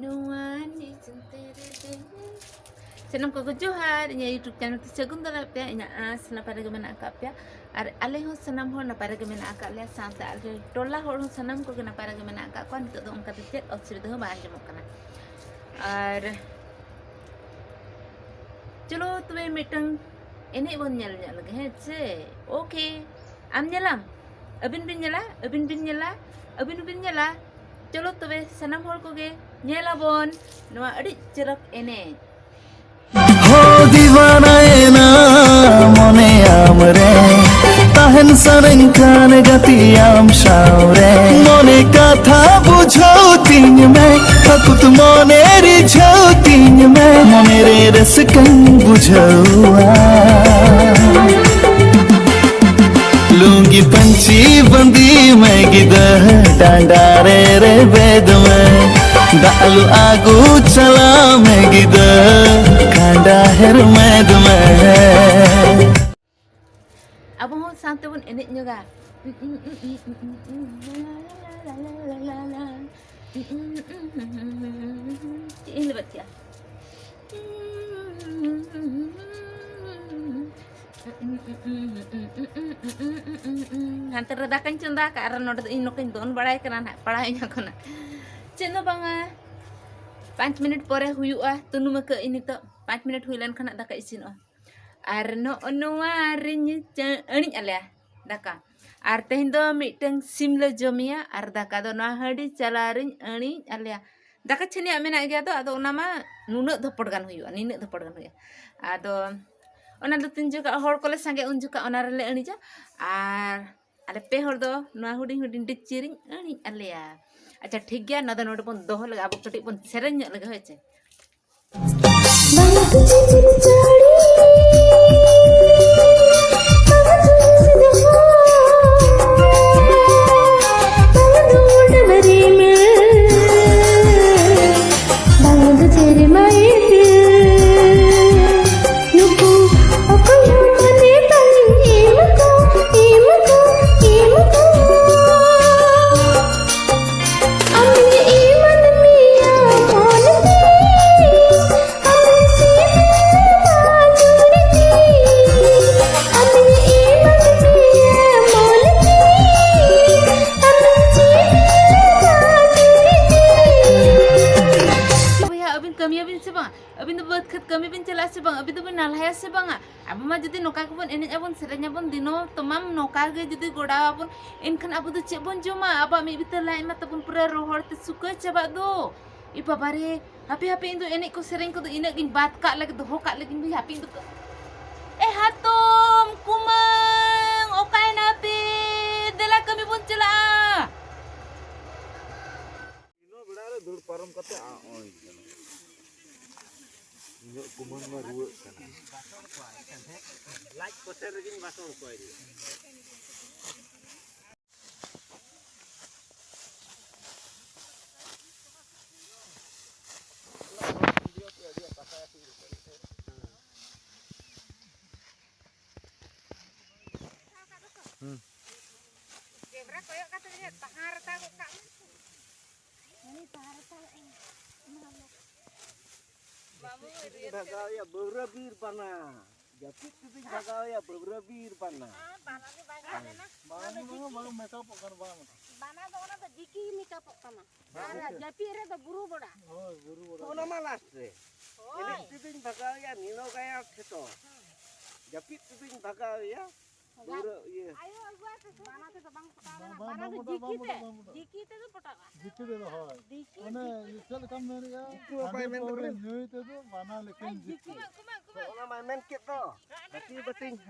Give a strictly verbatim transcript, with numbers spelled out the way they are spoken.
ᱱᱚᱣᱟ ᱱᱤᱡᱮ ᱛᱮᱨᱮ ᱫᱤᱞ᱾ ᱥᱟᱱᱟᱢ ᱠᱚᱜᱮ ᱡᱚᱦᱟᱨ, ᱤᱧᱟᱹᱜ YouTube channel ᱛᱮ ᱥᱟᱹᱜᱩᱱ ᱫᱟᱨᱟᱢ ᱯᱮ᱾ ᱤᱧᱟᱹᱜ ᱟᱸᱥ ᱱᱟᱯᱟᱭ ᱨᱮᱜᱮ ᱢᱮᱱᱟᱜ ᱟᱠᱟᱫ ᱯᱮᱭᱟ, ᱟᱨ ᱟᱞᱮ ᱦᱚᱸ ᱥᱟᱱᱟᱢ ᱦᱚᱲ ᱱᱟᱯᱟᱭ ᱨᱮᱜᱮ ᱢᱮᱱᱟᱜ ᱟᱠᱟᱫ ᱞᱮᱭᱟ, ᱥᱟᱶᱛᱮ ᱟᱞᱮ ᱴᱚᱞᱟ ᱦᱚᱲ ᱦᱚᱸ ᱥᱟᱱᱟᱢ ᱠᱚᱜᱮ ᱱᱟᱯᱟᱭ ᱨᱮᱜᱮ ᱢᱮᱱᱟᱜ ᱟᱠᱟᱫ ᱠᱚᱣᱟ᱾ ᱱᱤᱛᱚᱜ ᱫᱚ ᱚᱱᱠᱟ ᱫᱚ ᱪᱮᱫ ᱚᱥᱩᱵᱤᱫᱷᱟ ᱦᱚᱸ ᱵᱟᱝ ᱟᱸᱡᱚᱢᱚᱜ ᱠᱟᱱᱟ᱾ ᱟᱨ ᱪᱚᱞᱚ ᱛᱚᱵᱮ ᱢᱤᱫᱴᱟᱝ ᱮᱱᱮᱡ ᱵᱚᱱ ᱧᱮᱞ ᱧᱚᱜ ᱞᱮᱜᱮ, ᱦᱮᱸ ᱪᱮ? OK, ᱟᱢ ᱧᱮᱞᱟᱢ, ᱟᱹᱵᱤᱱ ᱵᱤᱱ ᱧᱮᱞᱟ, ᱟᱹᱵᱤᱱ ᱵᱤᱱ ᱧᱮᱞᱟ, ᱟᱹᱵᱤᱱ ᱦᱚᱸᱵᱤᱱ ᱧᱮᱞᱟ᱾ ᱪᱚᱞᱚ ᱛᱚᱵᱮ ᱥᱟᱱᱟᱢ ᱦᱚᱲ ᱠᱚᱜᱮ ᱧᱮᱞᱟᱵᱚᱱ ᱱᱚᱣᱟ ᱟᱹᱰᱤ ᱪᱚᱨᱚᱠ ᱮᱱᱮᱡ᱾ ᱦᱚ ᱫᱤᱣᱟᱱᱟᱭᱮᱱᱟ ᱢᱚᱱᱮ ᱟᱢᱨᱮ, ᱛᱟᱦᱮᱱ ᱥᱟᱱᱟᱧ ᱠᱷᱟᱱ ᱜᱟᱛᱮ ᱟᱢ ᱥᱟᱶᱨᱮ᱾ ᱢᱚᱱᱮ ᱠᱟᱛᱷᱟ ᱵᱩᱡᱷᱟᱹᱣ ᱛᱤᱧ ᱢᱮ, ᱟᱹᱠᱩᱛ ᱢᱚᱱᱮ ᱨᱤᱡᱷᱟᱹᱣ ᱛᱤᱧ ᱢᱮ, ᱢᱚᱱᱮ ᱨᱮ ᱨᱟᱹᱥᱠᱟᱹᱧ ᱵᱩᱡᱷᱟᱹᱣᱟ᱾ ᱞᱩᱝᱜᱤ ᱯᱟᱹᱧᱪᱤ ᱵᱟᱸᱫᱤ ᱢᱮ ᱜᱤᱫᱟᱹᱨ, ᱰᱟᱸᱰᱟ ᱨᱮ ᱨᱮᱵᱮᱫ ᱢᱮ, ᱫᱟᱜ ᱞᱩ ᱟᱹᱜᱩ ᱪᱟᱞᱟᱣ ᱢᱮ ᱜᱤᱫᱟᱹᱨ, ᱠᱷᱟᱸᱰᱟ ᱦᱮᱨᱢᱮᱫ ᱢᱮ᱾ ᱟᱵᱚ ᱦᱚᱸ ᱥᱟᱶᱛᱮ ᱵᱚᱱ ᱮᱱᱮᱡ ᱧᱚᱜᱟ᱾ ᱪᱮᱫ ᱤᱧ ᱞᱮᱵᱮᱫ ᱠᱮᱜᱼᱟ? ᱦᱟᱱᱛᱮ ᱨᱮ ᱫᱟᱠᱟᱧ ᱪᱚᱸᱫᱟ ᱟᱠᱟᱫ, ᱟᱨ ᱱᱚᱰᱮ ᱫᱚ ᱤᱧ ᱱᱚᱝᱠᱟᱧ ᱫᱚᱱ ᱵᱟᱲᱟᱭ ᱠᱟᱱᱟ ᱱᱟᱦᱟᱜ, ᱯᱟᱲᱟᱣ ᱤᱧ ᱠᱟᱱᱟ᱾ ᱪᱮᱫ ᱦᱚᱸ ᱵᱟᱝᱟ, ᱯᱟᱸᱪ ᱢᱤᱱᱤᱴ ᱯᱚᱨᱮ ᱦᱩᱭᱩᱜᱼᱟ᱾ ᱛᱩᱱᱩᱢ ᱟᱠᱟᱫ ᱤᱧ ᱱᱤᱛᱚᱜ, ᱯᱟᱸᱪ ᱢᱤᱱᱤᱴ ᱦᱩᱭ ᱞᱮᱱᱠᱷᱟᱱ ᱦᱟᱸᱜ ᱫᱟᱠᱟ ᱤᱥᱤᱱᱚᱜᱼᱟ᱾ ᱟᱨ ᱱᱚᱜᱼᱚ ᱱᱚᱣᱟ ᱨᱤᱧ ᱪᱟ-, ᱟᱹᱬᱤᱡ ᱟᱞᱮᱭᱟ ᱫᱟᱠᱟ᱾ ᱟᱨ ᱛᱮᱦᱮᱧ ᱫᱚ ᱢᱤᱫᱴᱟᱝ ᱥᱤᱢ ᱞᱮ ᱡᱚᱢᱮᱭᱟ, ᱟᱨ ᱫᱟᱠᱟ ᱫᱚ ᱱᱚᱣᱟ ᱦᱟᱺᱰᱤ ᱪᱟᱞᱟ ᱨᱤᱧ ᱟᱹᱬᱤᱡ ᱟᱞᱮᱭᱟ᱾ ᱫᱟᱠᱟ ᱪᱷᱟᱹᱱᱤᱭᱟᱜ ᱢᱮᱱᱟᱜ ᱜᱮᱭᱟ ᱫᱚ, ᱟᱫᱚ ᱚᱱᱟ ᱢᱟ ᱱᱩᱱᱟᱹᱜ ᱫᱷᱚᱯᱚᱲ ᱜᱟᱱ ᱦᱩᱭᱩᱜᱼᱟ, ᱱᱤᱱᱟᱹᱜ ᱫᱷᱚᱯᱚᱲ ᱜᱟᱱ ᱦᱩᱭᱩᱜᱼᱟ᱾ ᱟᱫᱚ ᱚᱱᱟ ᱫᱚ ᱛᱤᱱ ᱡᱚᱠᱷᱚᱱ ᱦᱚᱲ ᱠᱚᱞᱮ ᱥᱟᱸᱜᱮ, ᱩᱱ ᱡᱚᱠᱷᱚᱱ ᱚᱱᱟ ᱨᱮᱞᱮ ᱟᱹᱬᱤᱡᱟ᱾ ᱟᱨ ᱟᱞᱮ ᱯᱮ ᱦᱚᱲ ᱫᱚ ᱱᱚᱣᱟ ᱦᱩᱰᱤᱧ ᱦᱩᱰᱤᱧ ᱰᱮᱠᱪᱤ ᱨᱤᱧ ᱟᱹᱬᱤᱡ ᱟᱞᱮᱭᱟ᱾ ᱟᱪᱪᱷᱟ, ᱴᱷᱤᱠ ᱜᱮᱭᱟ, ᱱᱚᱣᱟ ᱫᱚ ᱱᱚᱰᱮ ᱵᱚᱱ ᱫᱚᱦᱚ ᱞᱮᱜᱟ, ᱟᱵᱚ ᱠᱟᱹᱴᱤᱡ ᱵᱚᱱ ᱥᱮᱨᱮᱧ ᱧᱚᱜ ᱞᱮᱜᱮ, ᱦᱳᱭ ᱪᱮ? ᱠᱟᱹᱢᱤᱭᱟᱵᱤᱱ ᱥᱮ ᱵᱟᱝ? ᱟᱹᱵᱤᱱ ᱫᱚ ᱵᱟᱹᱫᱽ ᱠᱷᱮᱛ ᱠᱟᱹᱢᱤ ᱵᱤᱱ ᱪᱟᱞᱟᱜᱼᱟ ᱥᱮ ᱵᱟᱝ? ᱟᱹᱵᱤᱱ ᱫᱚᱵᱤᱱ ᱱᱟᱞᱦᱟᱭᱟ ᱥᱮ ᱵᱟᱝᱟ? ᱟᱵᱚ ᱢᱟ ᱡᱩᱫᱤ ᱱᱚᱝᱠᱟ ᱜᱮᱵᱚᱱ ᱮᱱᱮᱡ ᱟᱵᱚᱱ, ᱥᱮᱨᱮᱧ ᱟᱵᱚᱱ, ᱫᱤᱱᱚ ᱛᱚᱢᱟᱢ ᱱᱚᱝᱠᱟ ᱜᱮ ᱡᱩᱫᱤ ᱜᱚᱲᱟᱣ ᱟᱵᱚᱱ, ᱮᱱᱠᱷᱟᱱ ᱟᱵᱚ ᱫᱚ ᱪᱮᱫ ᱵᱚᱱ ᱡᱚᱢᱟ? ᱟᱵᱚᱣᱟᱜ ᱢᱤᱫ ᱵᱤᱛᱟᱹ ᱞᱟᱡ ᱢᱟ ᱛᱟᱵᱚᱱ ᱯᱩᱨᱟᱹ ᱨᱚᱦᱚᱲ ᱛᱮ ᱥᱩᱠᱟᱹ ᱪᱟᱵᱟᱜ ᱫᱚ᱾ ᱮ ᱵᱟᱵᱟ ᱨᱮ, ᱦᱟᱯᱮ, ᱦᱟᱯᱮ, ᱤᱧ ᱫᱚ ᱮᱱᱮᱡ ᱠᱚ ᱥᱮᱨᱮᱧ ᱠᱚᱫᱚ ᱤᱱᱟᱹᱜ ᱜᱤᱧ ᱵᱟᱫ ᱠᱟᱜ ᱞᱮᱜᱮ, ᱫᱚᱦᱚ ᱠᱟᱜ ᱞᱮᱜᱤᱧ ᱵᱷᱟᱹᱭ, ᱦᱟᱯᱮ ᱤᱧ ᱫᱚ᱾ ᱮ ᱦᱟᱛᱚᱢ, ᱠᱩᱢᱟᱹᱝ, ᱚᱠᱟᱭᱮᱱᱟ ᱯᱮ? ᱫᱮᱞᱟ ᱠᱟᱹᱢᱤ ᱵᱚᱱ ᱪᱟᱞᱟᱜᱼᱟ᱾ ᱤᱱᱟᱹ ᱵᱮᱲᱟ ᱨᱮ ᱫᱟᱹᱲ ᱯᱟᱨᱚᱢ ᱠᱟᱛᱮ ᱟᱸᱜ ᱦᱩᱭ ᱠᱟᱱᱟ᱾ ᱤᱧᱟᱹᱜ ᱠᱩᱢᱟᱹᱝ ᱢᱟ ᱨᱩᱣᱟᱹᱜ ᱠᱟᱱᱟ᱾ ᱞᱟᱡ ᱠᱚᱥᱮ ᱨᱮᱜᱮᱧ ᱵᱟᱥᱚᱝ ᱠᱚᱣᱟ ᱤᱧ᱾ ᱦᱩᱸ᱾ ᱠᱮᱢᱨᱟ ᱠᱚᱭᱚᱜ ᱠᱟᱛᱮ ᱡᱮ ᱛᱟᱦᱟᱸ ᱨᱮᱛᱟ ᱜᱚᱫ ᱠᱟᱜ ᱢᱮ᱾ ᱩᱱᱤ ᱛᱟᱦᱟᱸ ᱨᱮᱛᱟ ᱜᱚᱫ ᱮᱱ᱾ ᱢᱟᱢᱩ ᱵᱷᱟᱜᱟᱣᱮᱭᱟ ᱵᱟᱹᱣᱨᱟᱹ ᱵᱤᱨ ᱵᱟᱱᱟ᱾ ᱡᱟᱹᱯᱤᱫ ᱛᱮᱫᱚᱧ ᱵᱷᱟᱜᱟᱣᱮᱭᱟ ᱵᱟᱹᱣᱨᱟᱹ ᱵᱤᱨ ᱵᱟᱱᱟ᱾ ᱵᱟᱱᱟ ᱫᱚ ᱵᱟᱭ ᱜᱟᱱ ᱞᱮᱱᱟ᱾ ᱵᱟᱝ, ᱚᱱᱟ ᱫᱚ ᱵᱟᱝ, ᱡᱤᱠᱤ᱾ ᱵᱟᱝ ᱢᱮᱠᱟᱯᱚᱜ ᱠᱟᱱᱟ, ᱵᱟᱝ᱾ ᱵᱟᱱᱟ ᱫᱚ ᱚᱱᱟ ᱫᱚ ᱡᱤᱠᱤ ᱢᱮᱠᱟᱯᱚᱜ ᱛᱟᱢᱟ᱾ ᱟᱨ ᱡᱟᱹᱯᱤᱫ ᱨᱮᱫᱚ ᱵᱩᱨᱩ ᱵᱚᱲᱟ᱾ ᱦᱳᱭ, ᱵᱩᱨᱩ ᱵᱚᱲᱟ᱾ ᱚᱱᱟ ᱢᱟ ᱞᱟᱥᱴ ᱨᱮ᱾ ᱦᱳᱭ᱾ ᱮᱱᱮᱡ ᱛᱮᱫᱚᱧ ᱵᱷᱟᱜᱟᱣᱮᱭᱟ ᱱᱤᱞᱚ ᱜᱟᱭᱟᱲ ᱴᱷᱮᱛᱚ᱾ ᱡᱟᱹᱯᱤᱫ ᱛᱮᱫᱚᱧ ᱵᱷᱟᱜᱟᱣᱮᱭᱟ᱾ ᱵᱩᱨᱩ ᱤᱭᱟᱹ᱾ ᱟᱭᱳ ᱟᱹᱜᱩᱣᱟᱭ ᱯᱮ ᱥᱮ᱾ ᱵᱟᱱᱟ ᱛᱮᱫᱚ ᱵᱟᱝ ᱯᱚᱴᱟᱣ ᱞᱮᱱᱟ᱾ ᱵᱟᱝ, ᱵᱟᱱᱟ ᱵᱟᱝ ᱫᱚ ᱯᱚᱴᱟᱜ, ᱡᱤᱠᱤ ᱵᱟᱝ ᱛᱮ᱾ ᱯᱚᱴᱟᱜ, ᱵᱟᱝ ᱯᱚᱴᱟᱜ᱾ ᱡᱤᱠᱤ ᱛᱮᱫᱚ ᱯᱚᱴᱟᱜᱼᱟ᱾ ᱡᱤᱠᱤ ᱛᱮᱫᱚ, ᱦᱳᱭ᱾ ᱡᱤᱠᱤ ᱚᱱᱮ ᱛᱮ᱾ ᱪᱮᱫ ᱞᱮᱠᱟᱢ ᱢᱮᱱᱮᱜᱼᱟ? ᱡᱤᱠᱤ ᱵᱟᱵᱟᱭ ᱦᱟᱺᱰᱤ ᱢᱮᱱ ᱯᱟᱹᱣᱨᱟᱹ ᱠᱟᱫᱟ᱾ ᱧᱩᱭ ᱛᱮᱫᱚ ᱵᱟᱱᱟ ᱞᱮᱠᱟᱱ ᱟᱭ ᱡᱤᱠᱤ᱾ ᱡᱤᱠᱤ᱾ ᱠᱩᱢᱟ, ᱠᱩᱢᱟ, ᱠᱩᱢᱟ᱾ ᱚᱱᱟ ᱢᱟᱭ ᱢᱮᱱ ᱠᱮᱫ ᱫᱚ᱾ ᱵᱟᱹᱴᱤ ᱵᱟᱹᱴᱤᱧ